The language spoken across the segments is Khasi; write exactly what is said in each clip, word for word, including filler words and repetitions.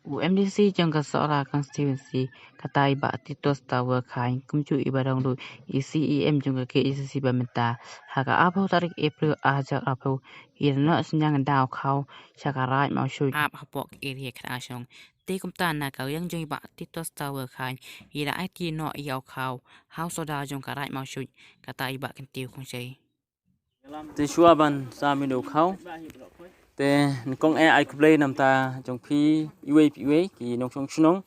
U M D C jong ka Sohra constituency, kata i Bah Titus Tower Chyne, kumjuh i ba dang ruh i C E M jong ka K H A C ba mynta, ha ka arphew tarik April arhajar arphew, i la noh synñiang da u khaw sha ka Raid Mawshut, ap hapoh ka area Khatar Shnong. Te kumta na ka liang jong i Bah Titus Tower Chyne, i la aiti noh ïa u khaw ha u Sordar jong ka Raid Mawshut, kata i Bah Kyntiew Khongshei. Te shuwa ban sam ïa une u khaw, te nyngkong eh ai khublei na ka bynta jong phi iwei pa iwei ki nongshong shnong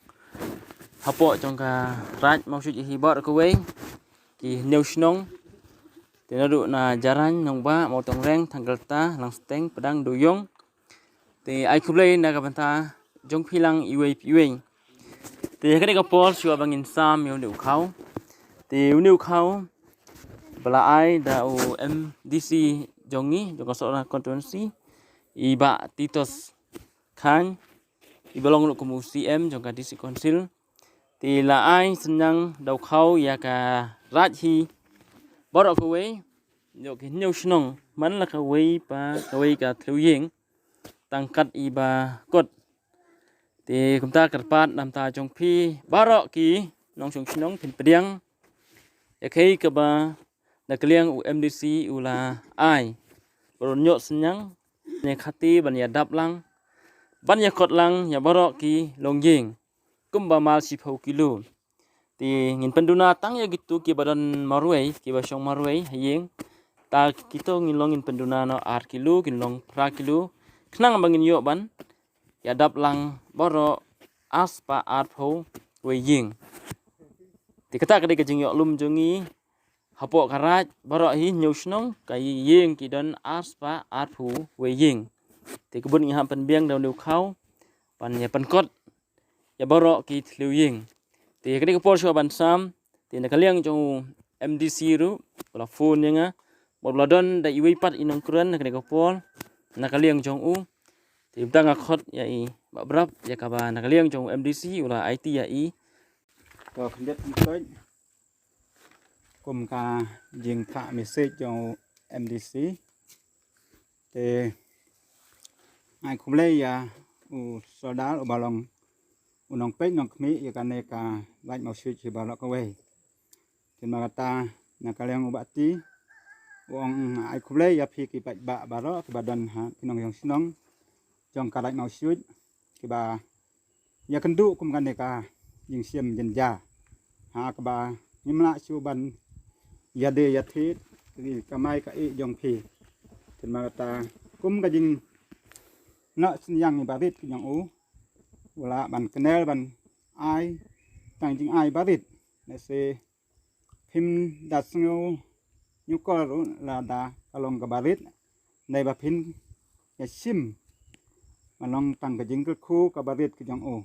hapoh jong ka Raid Mawshut hi baroh kawei, ki hynñiew shnong. Te naduh na Jarain, Nongbah, Mawtongreng, Thanggata, Langsteng, Padang, Dooïong. Te ai khublei na ka bynta jong phi lang iwei pa iwei. Te ha kane ka por shuwa ba ngin sam ïa une u khaw, te une u khaw ba la ai da u M D C jong ngi jong ka Sohra constituency, i Bah Titus Chyne, i ba long ruh kum u C M jong ka District Council. Te la ai synñiang da u khaw ïa ka Raid hi baroh kawei, ïoh ki hynñiew shnong, man la kawei pa kawei ka thliew ïing, tang kat i ba kut. Te kumta kyrpad na ka bynta jong phi baroh ki nongshong shnong, phin pdiang ïa kaei kaba na ka liang u M D C u la ai. Baroh ïoh synñiang ne khati ban ïa dap lang, ban ïa kut lang ïa baroh ki longïing kumba mar shiphew kilo. Te ngin pynduna tang ïa kito kiba don marwei, kiba shong marwei ha ïing. Ta kito ngin long ngin pynduna noh ar kilo, kin long phra kilo, khnang ba ngin ïoh ban ïa dap lang baroh arspah arphew wei ïing. Te kata ka dei ka jingïoh lum jong ngi hapoh ka Raid baroh hi hynñiew shnong, ka ïing ki don arspah arphew wei ïing. Te ka bun ngi hap pynbiang da une u khaw ban ïa pynkut ïa baroh ki thliew ïing. Te ha kane ka por shuwa ban sam, te na ka liang jong u M D C ruh u la phone ïa nga, bad u la don da iwei pat i nongkren ha kane ka por na ka liang jong u. Te mynta nga khot ïa i Bah Brap, ïa kaba na ka liang jong u M D C u la aiti ïa i. To khyndiat khyndiat kum ka jingphah message jong u M D C. Te ai khublei ïa u Sordar uba long u nongpeit nongkhmih ïa kane ka Raid Mawshut hi baroh kawei. Te namar kata na ka liang u Bah Ti u ong ai khublei ïa phi ki paidbah baroh kiba don ha ki nongshong shnong jong ka Raid Mawshut, kiba ïa kynduh kum kane ka jingshim jynjar, ha kaba ngim lah shuh ban ïadei ïathied ïa ka kamai ka ïeh jong phi. Te namar kata kum ka jingnoh synñiang i barit ki jong u, u lah ban kynnoh ban ai tang jingai barit. Lehse phim da sngew ñiuh kor ruh lada ka long ka barit, dei ba phin ïa shim ban long tang ka jingkyrkhu ka barit ki jong u.